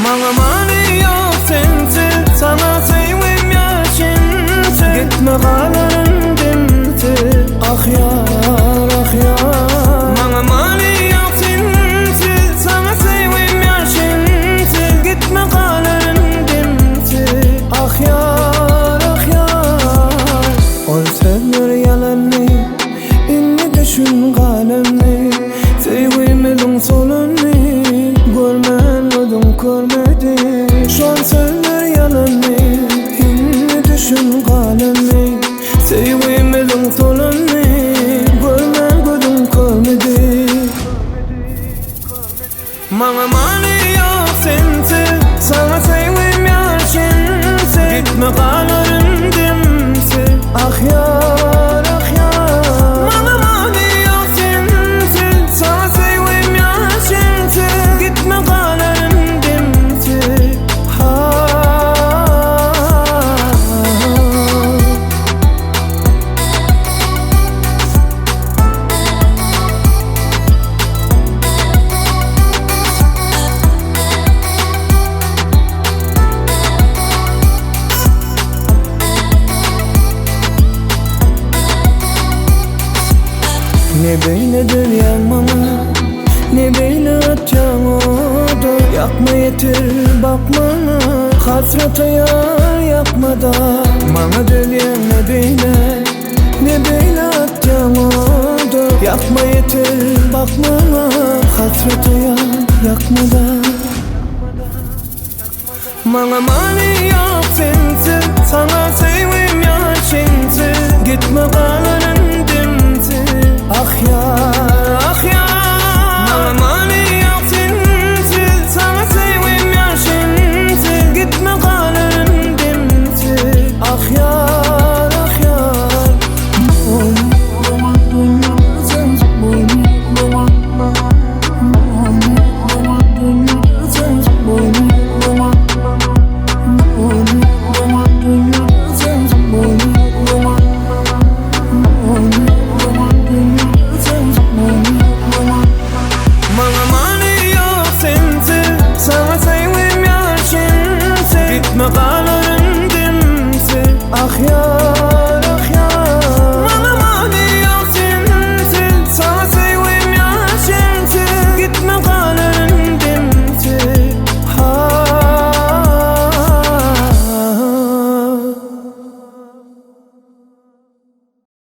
Maňa many ýok sensiz Saňa söýgim ýaşynsyz Gitme galaryn demsiz Ah ýar, ah ýar Maňa many ýok sensiz Saňa söýgim ýaşynsyz Gitme galaryn demsiz Ah ýar, ah ýar Ol sözler ýalandy Indi düşün galany Söýgimiziň solany Görmän gözüň körmedi Şol sözler ýalandy Indi düşün galany Söýgimiziň solany Görmän gözüň körmedi Maňa many ýok sensiz Saňa söýgim ýalçynsyz Gitme galaryn demsiz Ah ýar, ah ýar Maňa many ýok sensiz Saňa söýgim ýalçynsyz Gitme galaryn demsiz Ha. Ne beýle dönýäň maňa Ne beýle atýaň oda Ýakma ýeter bak maňa Hasrata ýar ýakmada Maňa dönýäň ne beýle Ne beýle atýaň oda Ýakma ýeter bak maňa Hasrata ýar ýakmada Maňa many ýok sensiz Saňa söýgim ýaşynsyz Gitme galaryn.